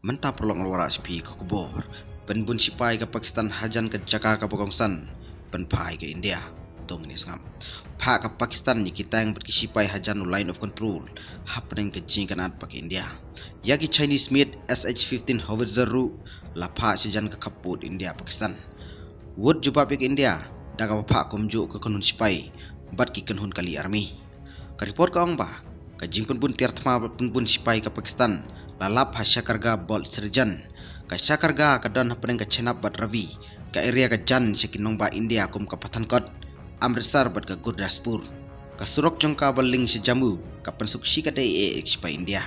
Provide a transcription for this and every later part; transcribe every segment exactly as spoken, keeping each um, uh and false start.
Mynta paralok ngan wallam ïa phi ka khubor. Pynbun shipai ka Pakistan hajan ka jaka kaba kongsan pynphai ka India. To ngin ïa sngap. Phah ka Pakistan ïa ki tank bad ki shipai hajan u Line of Control hapdeng ka jingïakynad bad ka India. Ïa ki Chinese made S H fifteen howitzer ruh la phah shajan ka khappud India Pakistan. Wut jubab ïa ka India da kaba phah kumjuh ka kynhun shipai bad ki kynhun kali army. Ka report ka ong ba ka jingpynbun tiar thma bad pynbun shipai ka Pakistan la lap ha Shakargarh Bal Sirjan. Ka Shakargarh ka don hapdeng ka Chenab bad Ravi, ka area ka jan sha ki nongbah India kum ka Pathankot, Amritsar bad ka Gurdaspur. Ka surok jong ka ba link sha Jammu ka pynsuk shikatdei ïa ki shipai India.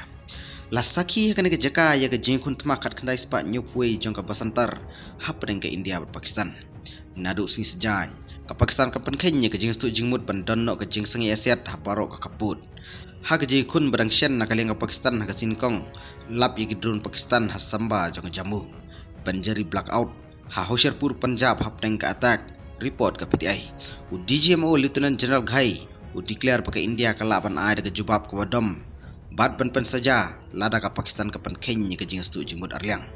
La sakhi ha kane ka jaka ïa ka jingkhun thma khatkhyndai spah hynñiewphew wei jong ka Basantar hapdeng ka India bad Pakistan. Naduh sngi Saitjaiñ, ka Pakistan ka pynkheiñ ïa ka jingstuh jingmut ban don noh ka jingsangeh ïasiat ha baroh ka khappud. Ha ka jingkhun ba dang shen na ka liang ka Pakistan ha ka sngi nyngkong, lap ïa ki drone Pakistan ha symbai jong ka Jammu. Pynjari blackout ha Hoshiarpur Punjab hapdeng ka attack, report ka P T I. U D G M O Lieutenant General Ghai u declare ba ka India ka lah ban ai da ka jubab kaba dom bad ban pynsaja lada ka Pakistan ka pynkheiñ ïa ka jingstuh jingmut arliang.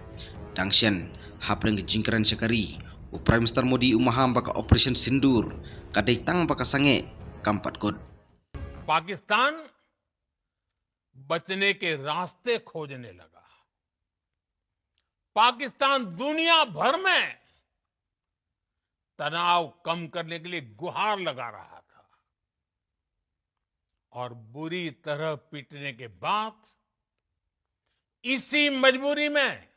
Dang shen, hapdeng ka jingkren sha ka ri, u Prime Minister Modi u maham ba ka Operation Sindoor ka dei tang ba ka sangeh, kam pat kut. पाकिस्तान बचने के रास्ते खोजने लगा। पाकिस्तान दुनिया भर में तनाव कम करने के लिए गुहार लगा रहा था और बुरी तरह पीटने के बाद इसी मजबूरी में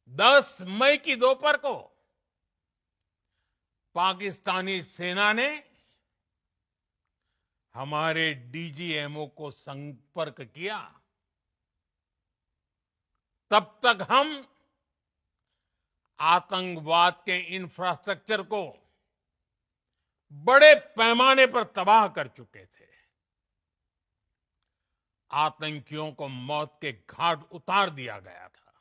दस मई की दोपहर को पाकिस्तानी सेना ने हमारे डीजीएमओ को संपर्क किया। तब तक हम आतंकवाद के इंफ्रास्ट्रक्चर को बड़े पैमाने पर तबाह कर चुके थे। आतंकियों को मौत के घाट उतार दिया गया था।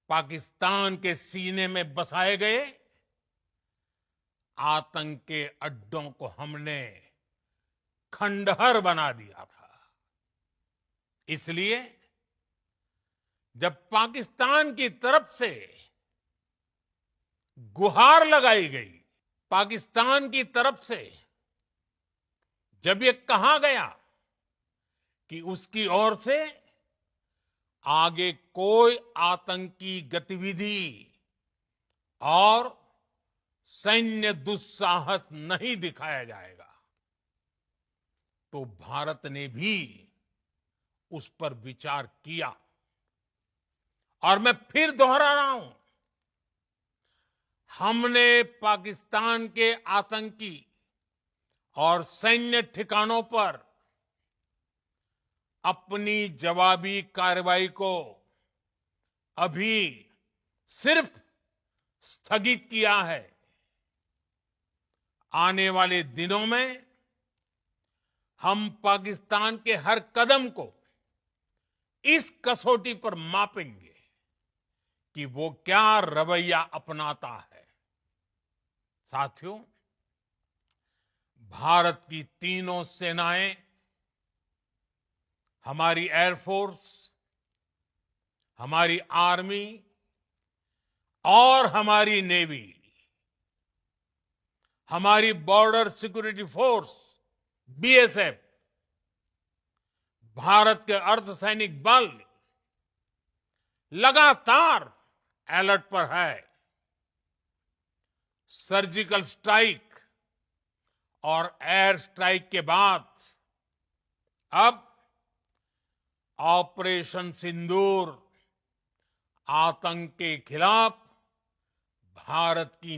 पाकिस्तान के सीने में बसाए गए आतंक के अड्डों को हमने खंडहर बना दिया था। इसलिए जब पाकिस्तान की तरफ से गुहार लगाई गई, पाकिस्तान की तरफ से जब ये कहा गया कि उसकी ओर से आगे कोई आतंकी गतिविधि और सैन्य दुस्साहस नहीं दिखाया जाएगा, तो भारत ने भी उस पर विचार किया। और मैं फिर दोहरा रहा हूं, हमने पाकिस्तान के आतंकी और सैन्य ठिकानों पर अपनी जवाबी कार्रवाई को अभी सिर्फ स्थगित किया है। आने वाले दिनों में हम पाकिस्तान के हर कदम को इस कसौटी पर मापेंगे कि वो क्या रवैया अपनाता है। साथियों, भारत की तीनों सेनाएं, हमारी एयरफोर्स, हमारी आर्मी और हमारी नेवी, हमारी बॉर्डर सिक्योरिटी फोर्स, बीएसएफ, भारत के अर्धसैनिक बल लगातार अलर्ट पर है। सर्जिकल स्ट्राइक और एयर स्ट्राइक के बाद अब ऑपरेशन सिंदूर आतंक के खिलाफ भारत की